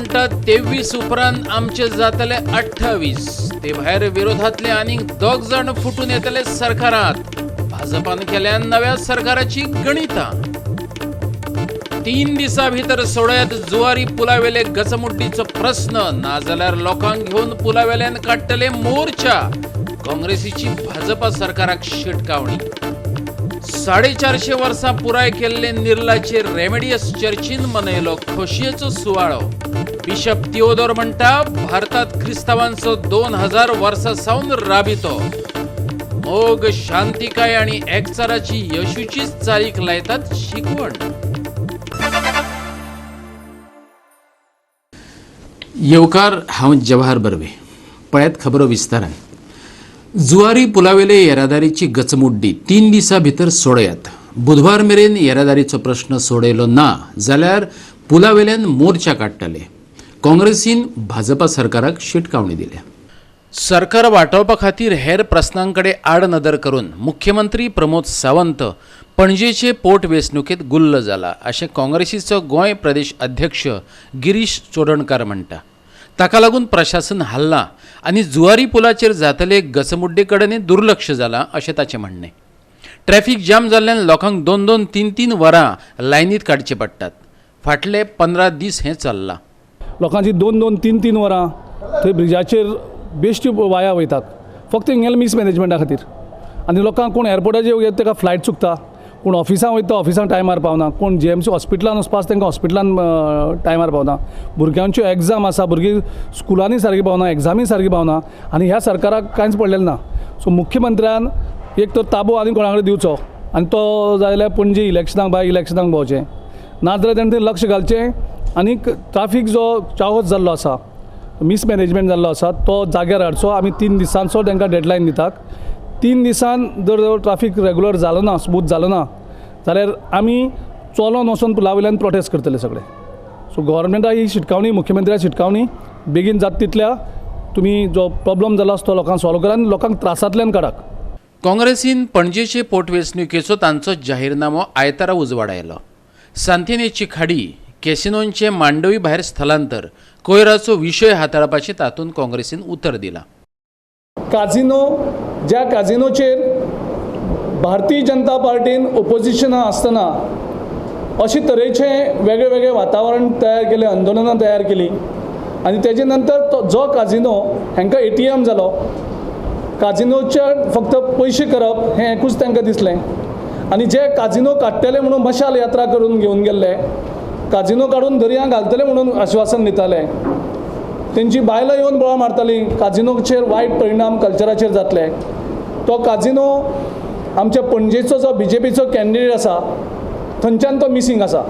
म्हणटा 23 उपरांत आमचे जातले 28. ते भायर विरोधातले आनीक 2 जाण फुटून येतले सरकारात. भाजपान केल्या नव्या सरकाराची गणितां. 3 दिसां भितर सोडयात जुवारी पुलावेले गचमुड्डीचो प्रस्न, नाजाल्यार लोकांक घेवन पुलावेल्यान काडटले मोर्चा. काँग्रेसीची भाजपा सरकाराक शिटकावणी. 450 वर्सां पुराय केल्ले निर्लाचे रेमेडियस चर्चीन मनयलो खोशयेचो सुवाळो. बिशप तिओदोर म्हणटा भारतात क्रिस्तावांचो 2000 वर्सां सावन राबितो. मोग, शांतिकाय आनी एकचाराची यशूचीच चालीक लायतात शिकवण. येवकार, हांव जवाहर बर्वे. पळयात खबरो विस्तारान. जुवारी पुलावेले येरादारीची गचमुड्डी 3 दिसां भितर सोडयात. बुधवार मेरेन येरादारीचो प्रश्न सोडयलो ना जाल्यार पुलावेल्यान मोर्चा काडटले. काँग्रेसीन भाजपा सरकाराक शिटकावणी दिल्या. सरकार वाटोवपा खातीर हेर प्रस्नांकडे आडनदर करून मुख्यमंत्री प्रमोद सावंत पणजेचे पोटवेंचणुकेंत गुल्ल जाला अशें काँग्रेसीचो गोंय प्रदेश अध्यक्ष गिरीश चोडणकार म्हणटा. ताका लागून प्रशासन हाल्लां आनी जुवारी पुलाचेर जातले गचमुड्डे कडेन दुर्लक्ष जालां अशें ताचें म्हणणें. ट्रॅफिक जाम जाल्ल्यान लोकांक 2-2, 3-3 वरां लायनीत काडचीं पडटात. फाटले 15 दीस हें चल्लां. लोकांची 2-2, 3-3 वरां थंय ब्रिजाचेर बेश्टी वाया वयतात फक्त हिंगेले मिसमॅनेजमेंटा खातीर. आनी लोकांक कोण एअरपोर्टाचेर वयता ताका फ्लायट चुकता, कोण ऑफिसान वयता ऑफिसान टायमार पावना, कोण जीएमसी हॉस्पिटलान वचपा आसा तांकां हॉस्पिटलान टायमार पावना. भुरग्यांच्यो एग्जाम आसा, भुरगीं स्कुलांनी सारकी पावना, एग्जामी सारकी पावना आनी ह्या सरकाराक कांयच पडलेलें ना. सो मुख्यमंत्र्यान एक तर ताबो आनी कोणा कडेन दिवचो आनी तो जाय जाल्यार पणजे इलेक्शनाक बाय इलेक्शनाक भोंवचें, नाजाल्यार तेणें थंय लक्ष घालचें आनी ट्राफीक जो चावत जाल्लो आसा, मिसमॅनेजमेंट जाल्लो आसा तो जाग्यार हाडचो. आमी 3 दिसांचो तांकां डेडलायन दितात. 3 दिसान जर ट्राफीक रेगुलर जालो ना, स्मूथ जालो ना जाल्यार आमी चलोन वचोन पुला वयल्यान प्रोटेस्ट करतले सगळे. सो गव्हर्मेंटाक ही शिटकावणी, मुख्यमंत्र्याक शिटकावणी, बेगीन जाता तितल्या तुमी जो प्रॉब्लम जालो आसा तो लोकांक सॉल्व करा आनी लोकांक त्रासांतल्यान काडात. काँग्रेसीन पणजेचे पोटवेंचणुकेचो तांचो जाहीरनामो आयतारा उजवाडायलो. सांतिनेची खाडी, कॅसिनोंचे मांडवी भायर स्थलांतर, कोयराचो विशय हाताळपाचें तातूंत काँग्रेसीन उतर दिलां. काजिनो, ज्या काजिनोचेर भारतीय जनता पार्टीन ओपोजिशनां आसतना अशे तरेचे वेगळे वेगळे वातावरण तयार केलें, आंदोलनां तयार केलीं आनी तेजे नंतर तो जो काजिनो हांकां ATM जालो. काजिनोचे फक्त पयशे करप हें एकूच तांकां दिसलें आनी जे काजिनो काडटले म्हणून मशाल यात्रा करून घेवन गेल्ले, काजिनो काडून दर्या घालतले म्हणून आश्वासन दिताले, तेंची बायलां येवन बोळा मारतालीं काजिनोचेर वायट परिणाम कल्चराचेर जातले. तो काजिनो आमच्या पणजेचो जो बीजेपीचो कॅन्डिडेट आसा थंयच्यान तो मिसींग आसा.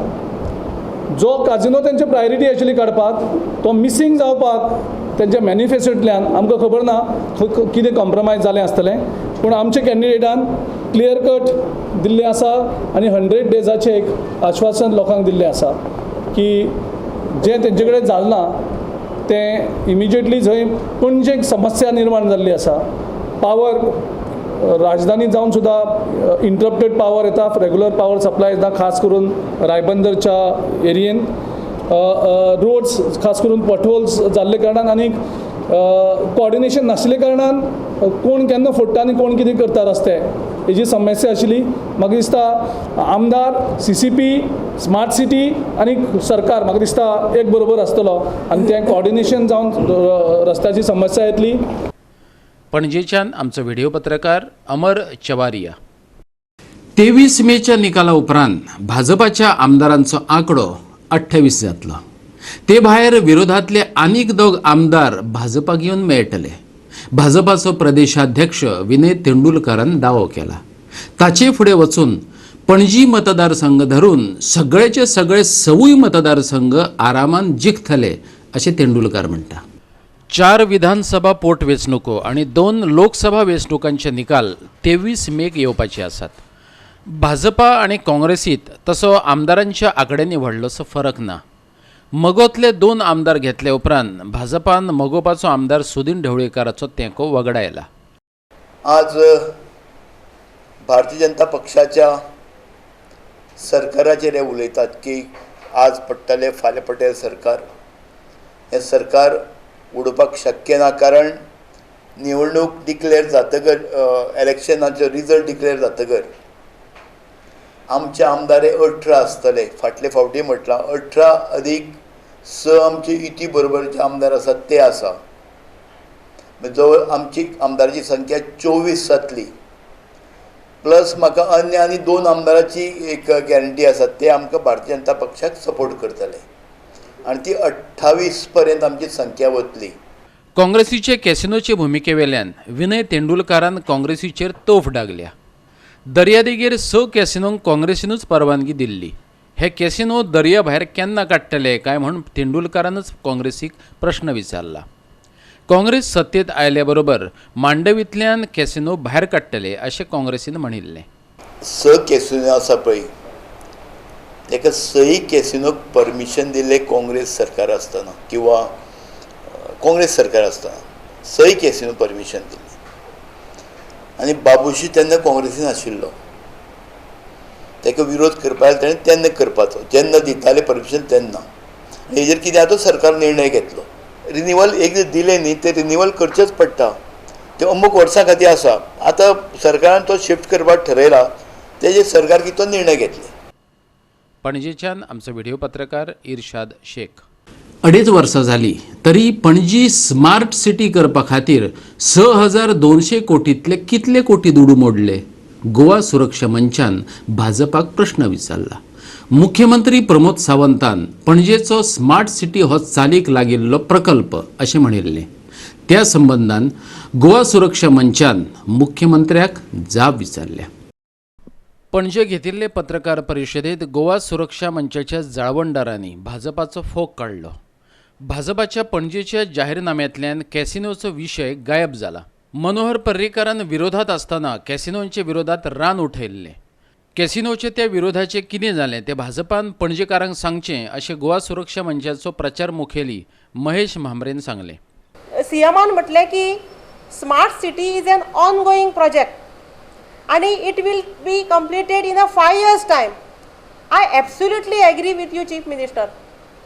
जो काजिनो तेंची प्रायोरिटी आशिल्ली काडपाक, तो मिसींग जावपाक तेंच्या मॅनिफेस्टोंतल्यान आमकां खबर ना कितें कॉम्प्रोमायज जालें आसतलें, पूण आमच्या कॅन्डिडेटान क्लियर कट दिल्लें आसा आनी 100 डेजाचें एक आश्वासन लोकांक दिल्लें आसा की जें तेंचे कडेन जालें ना तें इमिजिएटली जंय पणजेक समस्या निर्माण जाल्ली आसा, पावर राजधानी जावन सुद्दां इंटरप्टेड पावर येता, रेगुलर पावर सप्लाय येता, खास करून रायबंदरच्या एरियेन रोड्स खास करून पॉटहोल्स जाल्ले कारणान आनी कोऑर्डिनेशन नाशिल्ले कारणान कोण केन्ना फोडटा आनी कोण कितें करता रस्ते, हेजी समस्या आशिल्ली. म्हाका दिसता आमदार, CCP, smart city आनी सरकार म्हाका दिसता एक बरोबर आसतलो आनी तें कोऑर्डिनेशन जावन रस्त्याची समस्या येतली. पणजेच्यान आमचो व्हिडिओ पत्रकार अमर चवारिया. 23 मेच्या निकाला उपरांत भाजपाच्या आमदारांचो आंकडो 28 जातलो. ते भायर विरोधातले आनीक 2 आमदार भाजपाक येवन मेळटले. भाजपाचो प्रदेशाध्यक्ष विनय तेंडुलकारान दावो केला. ताचे फुडें वचून पणजी मतदारसंघ धरून सगळेचे सगळे 6 मतदारसंघ आरामान जिखतले अशें तेंडुलकार म्हणटा. 4 विधानसभा पोटवेंचणुको आनी 2 लोकसभा वेंचणुकांचे निकाल 23 मेक येवपाचे आसात. भाजपा आनी काँग्रेसीत तसो आमदारांच्या आंकड्यांनी व्हडलोसो फरक ना. मगोतले 2 आमदार घेतले उपरांत भाजपान मगोपाचो आमदार सुदीन ढवळीकाराचो तेंको वगडायला. आज भारतीय जनता पक्षाच्या सरकाराचेर हे उलयतात की आज पडटले फाल्यां पडटले सरकार. हें सरकार उडोवपाक शक्य ना, कारण निवडणूक डिक्लेअर जातकर, इलेक्शनाचो रिजल्ट डिक्लेअर जातकर आमचे आमदार हे 18 आसतले. फाटले फावटी म्हटलां 18 अदीक 6 आमचे युती बरोबर जे आमदार आसात ते आसा, जवळ आमची आमदाराची संख्या 24 जातली. प्लस म्हाका अन्य आनी 2 आमदाराची एक गॅरंटी आसा, ते आमकां भारतीय जनता पक्षाक सपोर्ट करतले आनी ती 28 पर्यंत आमची संख्या वतली. काँग्रेसीचे कॅसिनोचे भुमिकेवेल्यान विनय तेंडुलकारान काँग्रेसीचेर तोफ डागल्या. दर्यादेगेर 6 कॅसिनोंक काँग्रेसीनूच परवानगी दिल्ली. हे कॅसिनो दर्या भायर केन्ना काडटले काय म्हूण तेंडुलकारानच काँग्रेसीक प्रश्न विचारला. काँग्रेस सत्तेत आयल्या बरोबर मांडवींतल्यान कॅसिनो भायर काडटले अशें काँग्रेसीन म्हणिल्लें. 6 कॅसिनो आसा पळय, ताका 6 कॅसिनोक परमिशन दिल्लें काँग्रेस सरकार आसतना किंवा काँग्रेस सरकार आसतना 6 कॅसिनो परमिशन दिल्लें आनी बाबूशी तेन्ना काँग्रेसीन आशिल्लो, ताका विरोध करपाक ताणें तेन्ना करपाचो, जेन्ना दिताले परमिशन तेन्ना. आनी हेजेर कितें आतां सरकार निर्णय घेतलो. रिनिवल एक दिलें न्ही, तें रिनिवल करचेंच पडटा, तें अमूक वर्सां खातीर आसा. आतां सरकारान तो शिफ्ट करपाक ठरयला, तेजेर सरकार कितें तो निर्णय घेतले. पणजेच्यान आमचो व्हिडिओ पत्रकार इर्शाद शेख. 2.5 वर्सां जाली तरी पणजी स्मार्ट सिटी करपा खातीर 6200 कोटींतले कितले कोटी दुडू मोडले? गोवा सुरक्षा मंचान भाजपाक प्रश्न विचारला. मुख्यमंत्री प्रमोद सावंतान पणजेचो स्मार्ट सिटी हो चालीक लागिल्लो प्रकल्प अशें म्हणिल्लें. त्या संबंदान गोवा सुरक्षा मंचान मुख्यमंत्र्याक जाप विचारल्या. पणजे घेतिल्ले पत्रकार परिशदेत गोवा सुरक्षा मंचाच्या जाळवणदारांनी भाजपाचो फोग काडलो. भाजपाच्या पणजेच्या जाहीरनाम्यांतल्यान कॅसिनोचो विशय गायब जाला. मनोहर पर्रीकारान विरोधात आसतना कॅसिनोंचे विरोधात रान उठयल्लें. कॅसिनोचे त्या विरोधाचें कितें जालें तें भाजपान पणजेकारांक सांगचें अशें गोवा सुरक्षा मंचाचो प्रचार मुखेली महेश म्हांबरेन सांगलें. सीएमान म्हटलें की smart city is an ongoing project आनी it will be completed in a 5 years time. I absolutely agree with you chief minister,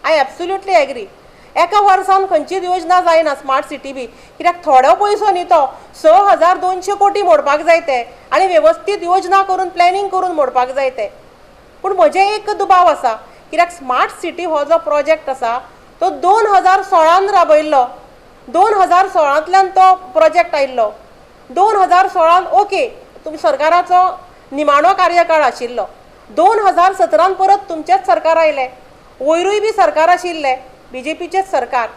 I absolutely agree. एका वर्सान खंयचीच योजना जायना स्मार्ट सिटी बी, कित्याक थोडो पयसो न्ही तो 6200 कोटी मोडपाक जाय ते, आनी वेवस्थीत योजना करून प्लॅनिंग करून मोडपाक जाय ते. पूण म्हजें एक दुबाव आसा, कित्याक स्मार्ट सिटी हो जो प्रोजेक्ट आसा तो 2016 राबयल्लो, 2016 तो प्रोजेक्ट आयिल्लो. 2016 ओके तुमी सरकाराचो निमाणो कार्यकाळ आशिल्लो. 2017 परत तुमचेंच सरकार आयलें, वयरूय बी सरकार आशिल्लें बीजेपीचेच सरकार.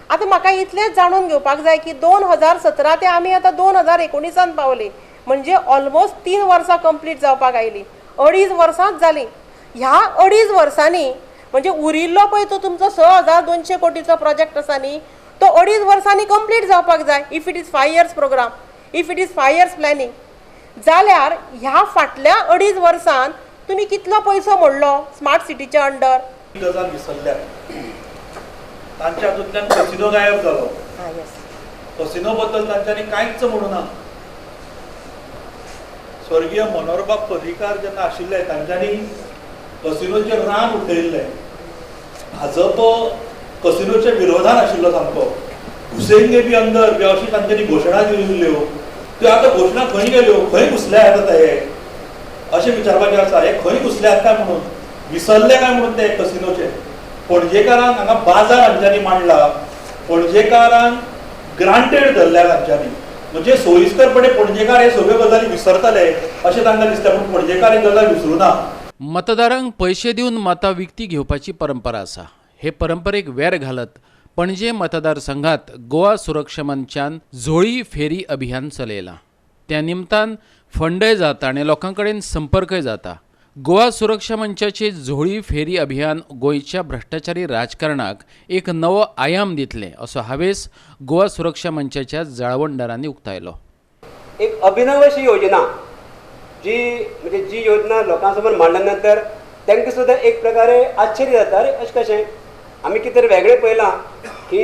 आतां म्हाका इतलेंच जाणून घेवपाक जाय की 2017 ते आमी आतां 2019 पावली, म्हणजे ऑलमोस्ट 3 वर्सां कंप्लीट जावपाक आयली, 2.5 वर्सांच जालीं. ह्या 2.5 वर्सांनी म्हणजे उरिल्लो पळय तो तुमचो 6200 कोटीचो प्रोजेक्ट आसा न्ही, तो 2.5 वर्सांनी कंप्लीट जावपाक जाय. If it is 5 years programme, if it is 5 years planning, जाल्यार ह्या फाटल्या 2.5 वर्सान तुमी कितलो पयसो मोडलो स्मार्ट सिटीच्या अंडर? गजाल विसरल्या, तांच्या हातूंतल्यान कसिनो गायब जालो. कसिनो बद्दल तांच्यांनी कांयच म्हणू ना. स्वर्गीय मनोहरबाब पर्रीकार जेन्ना आशिल्ले तांच्यांनी कसिनोचेर रान उठयल्लें. भाजप कसिनोच्या विरोधान आशिल्लो सामको, घुसेंगे बी अंदर बी अशी तांच्यांनी घोशणा दिल्ल्यो. त्यो आतां घोशणा खंय गेल्यो, खंय घुसले आतां हे अशें विचारपाचें आसा. हे खंय घुसले काय म्हणून, विसरले काय म्हणून ते कसिनोचे. पणजेकारांक हांगा बाजार हांच्यांनी मांडला, पणजेकारांक ग्रांटेड धरल्या हांच्यांनी, म्हणजे सोयीस्करपणे पणजेकार हे सगळ्यो गजाली विसरतले अशें तांकां दिसता, पूण पणजेकार ही गजाल विसरूं ना. मतदारांक पयशे दिवन मतां विकती घेवपाची परंपरा आसा. हे परंपरेक वेर घालत पणजे मतदारसंघात गोवा सुरक्षा मंचान झोळी फेरी अभियान चलयलां. त्या निमतान फंडय जाता आनी लोकां कडेन संपर्कय जाता. गोवा सुरक्षा मंचाचे झोळी फेरी अभियान गोंयच्या भ्रश्टाचारी राजकारणाक एक नवो आयाम दितलें असो हावेस गोवा सुरक्षा मंचाच्या जाळवणदारांनी उक्तायलो. एक अभिनव अशी योजना जी म्हणजे जी योजना लोकां समोर मांडल्या नंतर तांकां सुद्दां एक प्रकारे आश्चर्य जाता, अरे अशें कशें आमी कितें तरी वेगळें पळयलां की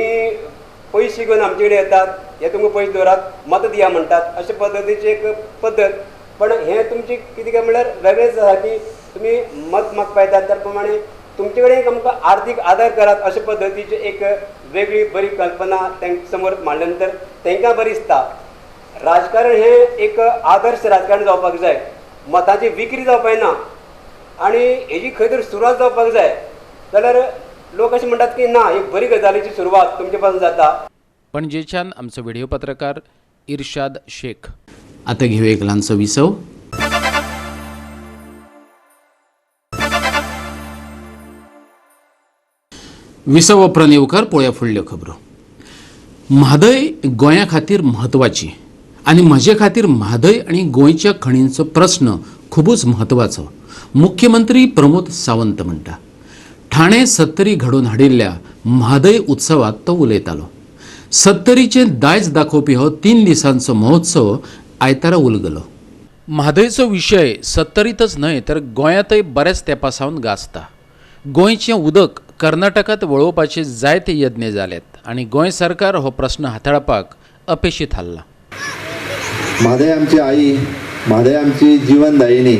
पयशे घेवन आमचे कडेन येतात, हे तुमकां पयशे दवरात मत दिया म्हणटात, अशे पद्दतीची एक पद्दत. पण हें तुमची कितें काय म्हणल्यार वेगळेंच आसा की तुमी मत मागपा येतात त्या प्रमाणे तुमचे कडेन आमकां आर्थीक आदार करात अशे पद्दतीची एक वेगळी बरी कल्पना तांचे समोर मांडल्या नंतर तांकां बरी दिसता. राजकारण हें एक आदर्श राजकारण जावपाक जाय, मतांची विक्री जावपाक ना आनी हेजी खंय तरी सुरवात जावपाक जाय. जाल्यार लोक अशें म्हणटात की ना, एक बरी गजालीची सुरवात तुमचे पासून जाता. पणजेच्यान आमचो व्हिडिओ पत्रकार इर्शाद शेख. आता घेऊया एक ल्हानसो विसव. विसव उपरांत येवकार पळोवया फुडल्यो खबरो. म्हादय गोंया खातीर म्हत्वाची आनी म्हजे खातीर म्हादय आनी गोंयच्या खणींचो प्रस्न खुबूच म्हत्वाचो, मुख्यमंत्री प्रमोद सावंत म्हणटा. ठाणे सत्तरी घडोवन हाडिल्ल्या म्हादय उत्सवात तो उलयतालो. सत्तरीचें दायज दाखोवपी हो 3 दिसांचो महोत्सव आयतारा उलगलो. म्हादयचो विशय सत्तरीतच न्हय तर गोंयांतय बऱ्याच तेंपा सावन गाजता. गोंयचें उदक कर्नाटकांत वळोवपाचे जायते यत्न जाल्यात आनी गोंय सरकार हो प्रस्न हाताळपाक अपेशी थारला. म्हादय आमची आई, म्हादय आमची जिवनदायिनी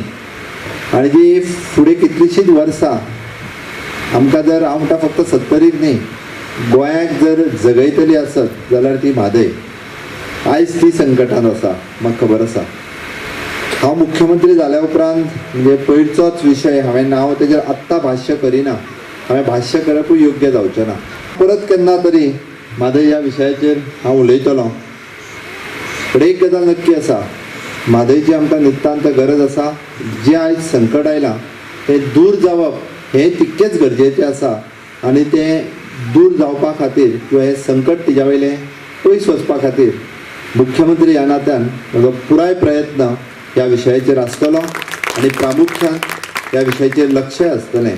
आनी जी फुडें कितलींशींच वर्सां आमकां जर हांव म्हणटा फक्त सत्तरीक न्ही गोंयाक जर जगयतली आसत जाल्यार ती म्हादय. आयज ती संकटान आसा, म्हाका खबर आसा. हांव मुख्यमंत्री जाल्या उपरांत म्हणजे पयरचोच विशय हांवें, हांव तेजेर आत्तां भाश्य करिना, हांवें भाश्य करपूय योग्य जावचें ना. परत केन्ना तरी म्हादय ह्या विशयाचेर हांव उलयतलो. पूण एक गजाल नक्की आसा, म्हादयची आमकां नितांत गरज आसा. जें आयज संकट आयलां तें दूर जावप हें तितकेंच गरजेचें आसा आनी तें दूर जावपा खातीर किंवा हें संकट तिज्या वयलें पयस वचपा खातीर मुख्यमंत्री ह्या नात्यान म्हजो पुराय प्रयत्न ह्या विशयाचेर आसतलो आनी प्रामुख्यान ह्या विशयाचेर लक्षय आसतलें.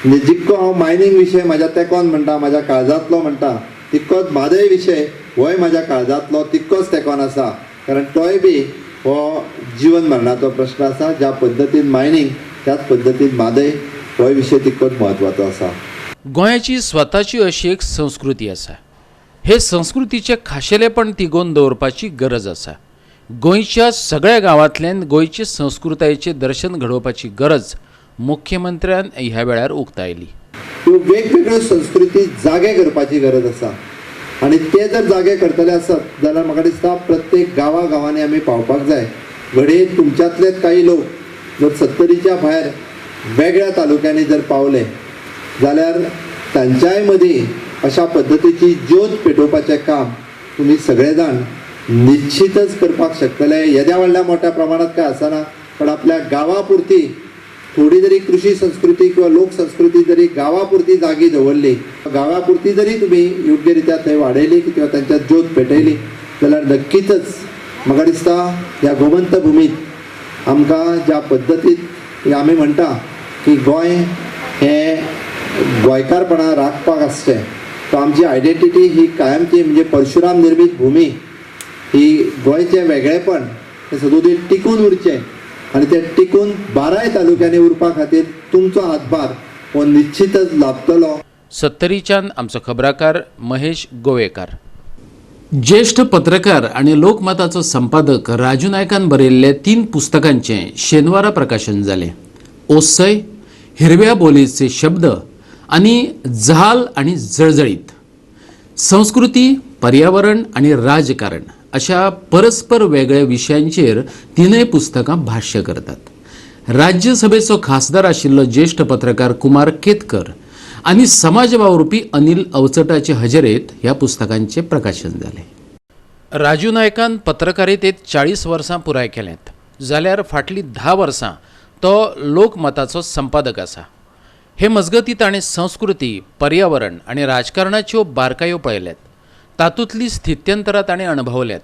म्हणजे जितको हांव मायनींग विशय म्हाज्या तेंकोन म्हणटा, म्हाज्या काळजांतलो म्हणटा, तितकोच म्हादय विशय होय म्हाज्या काळजांतलो तितकोच तेंकोन आसा. कारण तोय बी हो जिवन मरणाचो प्रश्न आसा. ज्या पद्दतीन मायनींग त्याच पद्दतीन म्हादय होय विशय तितकोच म्हत्वाचो आसा. गोंयाची स्वताची अशी एक संस्कृती आसा. हे संस्कृतीचें खाशेलेपण तिगोवन दवरपाची गरज आसा. गोंयच्या सगळ्या गांवांतल्यान गोंयचे संस्कृतायेचें दर्शन घडोवपाची गरज मुख्यमंत्र्यान ह्या वेळार उक्तायली. ह्यो वेगवेगळ्यो संस्कृती जागे करपाची गरज आसा आनी ते जर जागे करतले आसत जाल्यार म्हाका दिसता प्रत्येक गांवा गांवांनी आमी पावपाक जाय. घडये तुमच्यांतलेच कांय लोक जर सत्तरीच्या भायर वेगळ्या तालुक्यांनी जर पावले जाल्यार तांच्याय मदीं अशा पद्दतीची ज्योत पेटोवपाचें काम तुमी सगळे जाण निश्चितच करपाक शकतले. येद्या व्हडल्या मोठ्या प्रमाणांत काय आसना, पण आपल्या गांवा पुरती थोडी जरी कृषी संस्कृती किंवा लोकसंस्कृती जरी गांवापुरती जागी दवरली, गांवापुरती जरी तुमी योग्य रित्या थंय वाडयली किंवा तांच्या ज्योत पेटयली जाल्यार नक्कीच म्हाका दिसता ह्या गोमंत भुमीत आमकां ज्या पद्दतीत आमी म्हणटा की गोंय हें गोंयकारपणां राखपाक आसचें, तो आमची आयडेंटिटी ही कायमची म्हणजे परशुराम निर्मीत भुमी ही गोंयचें वेगळेपण हें सदोदीत टिकून उरचें आनी तें टिकून 12 तालुक्यांनी उरपा खातीर तुमचो हातभार हो निश्चितच लाभतलो. सत्तरीच्यान आमचो खबराकार महेश गोवेकार. ज्येष्ठ पत्रकार आनी लोकमताचो संपादक राजू नायकान बरयल्ले 3 पुस्तकांचें शेनवारा प्रकाशन जालें. ओसय, हिरव्या बोलीचे शब्द आनी जहाल आनी जळजळीत. संस्कृती, पर्यावरण आनी राजकारण अशा परस्पर वेगळ्या विशयांचेर 3 पुस्तकां भाश्य करतात. राज्यसभेचो खासदार आशिल्लो ज्येष्ठ पत्रकार कुमार केतकर आनी समाज वावुरपी अनिल अवचटाचे हजेरेत ह्या पुस्तकांचें प्रकाशन जालें. राजू नायकान पत्रकारितेत 40 वर्सां पुराय केल्यांत, जाल्यार फाटलीं 10 वर्सां तो लोकमताचो संपादक आसा. हे मजगती ताणें संस्कृती, पर्यावरण आनी राजकारणाच्यो बारकायो पळयल्यात, तातूंतली स्थित्यंतरां ताणें अणभवल्यात.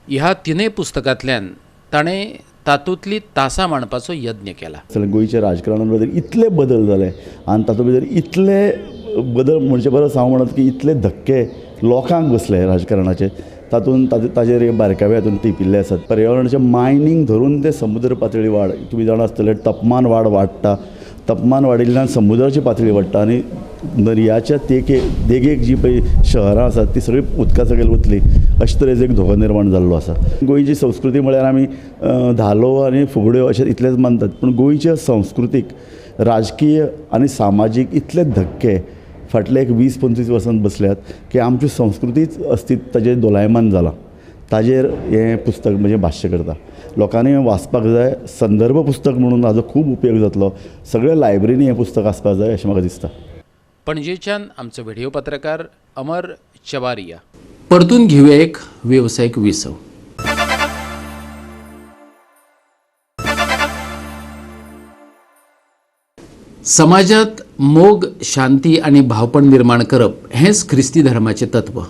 ह्या 3 पुस्तकांतल्यान ताणें तातूंतली तासां मांडपाचो यत्न केला. गोंयच्या राजकारणां भितर इतले बदल जाले आनी तातूंत भितर इतले बदल म्हणचे परस हांव म्हणत की इतले धक्के लोकांक बसले राजकारणाचे, तातूंत ताजेर बारकावे हातूंत टिपिल्ले आसात. पर्यावरणाचें मायनींग धरून ते समुद्र पातळी वाड, तुमी जाणा आसतले तापमान वाड वाडटा, तापमान वाडिल्ल्यान समुद्राची पातळी वाडटा आनी दर्याच्या देगेक जी पळय शहरां आसात ती सगळी उदका सकयल वतली अशे तरेचो एक धोको निर्माण जाल्लो आसा. गोंयची संस्कृती म्हळ्यार आमी धालो आनी फुगड्यो अशें इतलेंच मानतात, पूण गोंयच्या संस्कृतीक राजकीय आनी सामाजीक इतले धक्के फाटले एक 20-25 वर्सां बसल्यात की आमची संस्कृतीच अस्तित्व ताजेर दोलायमान जालां. ताजेर हें पुस्तक म्हणजे भाश्य करता. लोकांनी वाचपाक जाय. संदर्भ पुस्तक म्हणून हाजो खूब उपयोग जातलो. सगळ्या लायब्ररींनी हें पुस्तक आसपाक जाय अशें म्हाका दिसता. पणजेच्यान आमचो व्हिडिओ पत्रकार अमर चवारिया. परतून घेवया एक वेवसायीक विसव. समाजात मोग, शांती आनी भावपण निर्माण करप हेंच ख्रिस्ती धर्माचें तत्व.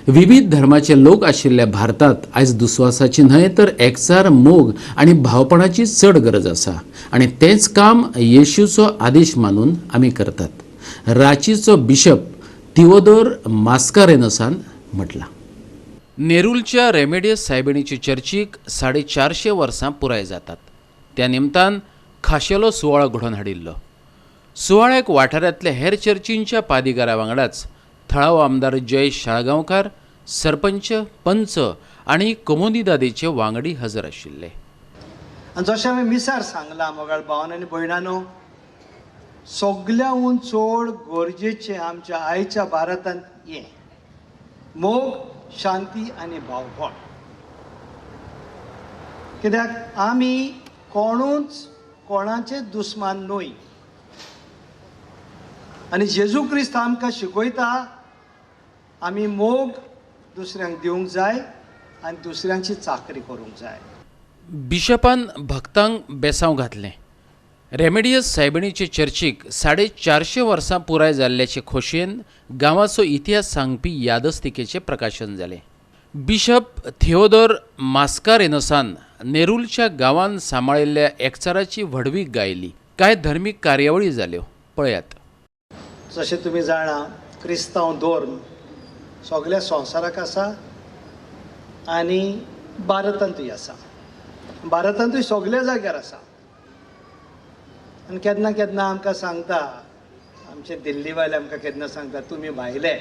विविध धर्माचे लोक आशिल्ल्या भारतांत आयज दुस्वासाची न्हय तर एकचार, मोग आनी भावपणाची चड गरज आसा आनी तेंच काम येशूचो आदेश मानून आमी करतात. रांचीचो बिशप थिओदोर मास्कारेनसान म्हटलां. नेरूलच्या रेमेडियस सायबिणीचे चर्चीक 450 वर्सां पुराय जातात. त्या निमतान खाशेलो सुवाळो घडोवन हाडिल्लो. सुवाळ्याक वाठारांतल्या हेर चर्चींच्या पादिगारा वांगडाच थळावो आमदार जयेश साळगांवकार, सरपंच, पंच आनी कोमुनिदादीचे वांगडी हजर आशिल्ले. आनी जशें हांवें मिसार सांगलां मोगाळ भावान आनी भयणानो, सगळ्याहून चड गरजेचें आमच्या आयच्या भारतांत हें मोग, शांती आनी भावपण. कित्याक आमी कोणूच कोणाचे दुस्मान न्हय आनी जेजू क्रिस्त आमकां शिकयता आमी मोग दुसऱ्यांक दिवंक जाय आनी दुसऱ्यांची चाकरी करूंक जाय. बिशपान भक्तांक बेसांव घातलें. रेमेडियस सायबिणीचे चर्चीक 450 वर्सां पुराय जाल्ल्याचे खोशयेन गांवाचो इतिहास सांगपी यादस्तिकेचें प्रकाशन जालें. बिशप थिओदोर मास्कारेनसान नेरूलच्या गांवान सांबाळिल्ल्या एकचाराची व्हडवीक गायली. कांय धर्मीक कार्यावळी जाल्यो, पळयात. जशें तुमी जाणा, क्रिस्तांव धर्म सगळ्या संवसाराक आसा आनी भारतांतूय आसा. भारतांतूय सगळ्या जाग्यार आसा. आनी केन्ना केन्ना आमकां सांगता, आमचे दिल्लीवाले आमकां केन्ना सांगता तुमी भायले.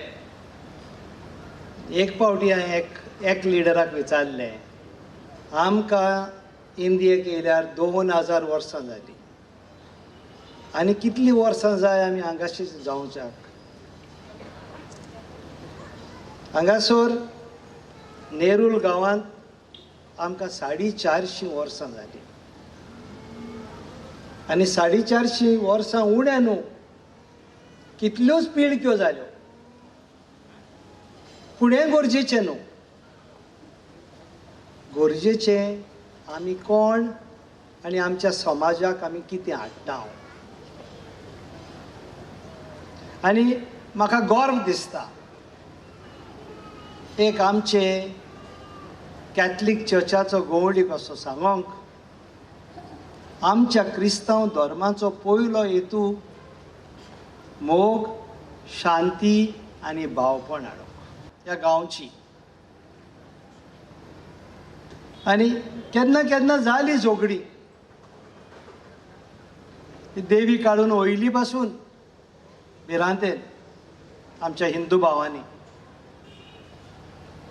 एक फावटी हांवें एक लिडराक विचारलें, आमकां इंडियेक येयल्यार 2000 वर्सां जालीं आनी कितलीं वर्सां जाय आमी हांगाशी जावच्याक. हांगासर नेरूल गांवांत आमकां 450 वर्सां जालीं आनी 450 वर्सां उण्या न्हू, कितल्योच पिळग्यो जाल्यो. पूण हें गरजेचें न्हू. गरजेचें आमी कोण आनी आमच्या समाजाक आमी कितें हाडटा. आनी म्हाका गर्व दिसता, एक आमचे कॅथलीक चर्चाचो गवळी कसो सांगोंक, आमच्या क्रिस्तांव धर्माचो पयलो हेतू मोग, शांती आनी भावपण हाडप ह्या गांवची. आनी केन्ना केन्ना जाली झगडी, देवी काडून वयली पासून भिरांतेन आमच्या हिंदू भावांनी,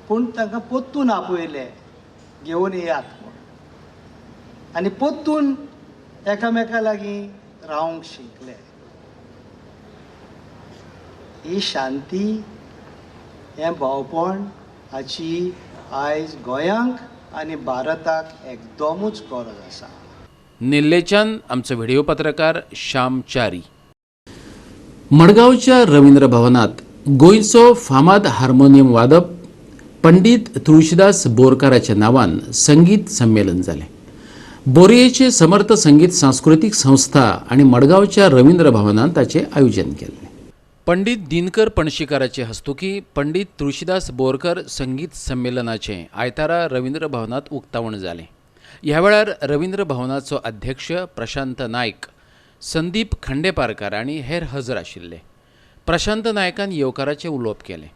पूण तांकां पोत्तून आपयले घेवन येयात म्हूण आनी पोत्तून एकामेका लागीं रावंक शिकले. ही शांती, हें भावपण हाची आयज गोंयांक आनी भारताक एकदमूच गरज आसा. निल्लेच्यान आमचो व्हिडिओ पत्रकार श्याम च्यारी. मडगांवच्या रवींद्र भवनात गोंयचो फामाद हार्मोनियम वादक पंडित तुळशीदास बोरकाराच्या नांवान संगीत संमेलन जालें. बोरयेचे समर्थ संगीत सांस्कृतीक संस्था आनी मडगांवच्या रवींद्र भवनान ताचें आयोजन केल्लें. पंडित दिनकर पणशीकाराचे हस्तुकी पंडित तुळशीदास बोरकर संगीत संमेलनाचें आयतारा रवींद्र भवनात उक्तावण जालें. ह्या वेळार रवींद्र भवनाचो अध्यक्ष प्रशांत नायक, संदीप खंडेपारकार आनी हेर हजर आशिल्ले. प्रशांत नायकान येवकाराचें उलोवप केलें.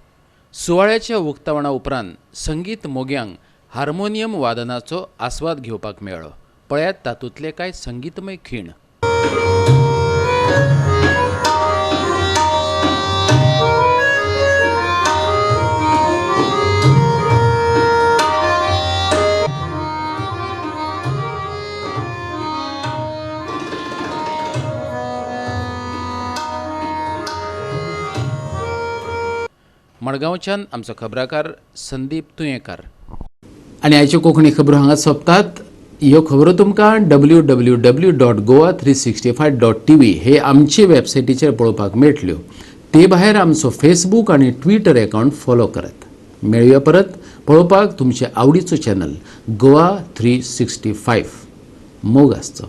सुवाळ्याच्या उक्तावणा उपरांत संगीत मोग्यांक हार्मोनियम वादनाचो आस्वाद घेवपाक मेळ्ळो. पळयात तातूंतले कांय संगीतमय खीण. मडगांवच्यान आमचो खबराकार संदीप तुयेंकार. आनी आयच्यो कोंकणी खबरो हांगा सोंपतात. ह्यो खबरो तुमकां www.goa365.tv हे आमचे वेबसायटीचेर पळोवपाक मेळटल्यो. ते भायर आमचो फेसबूक आनी ट्विटर अकावंट फॉलो करात. मेळुया परत पळोवपाक तुमचे आवडीचो चॅनल गोवा 365. मोग आसचो.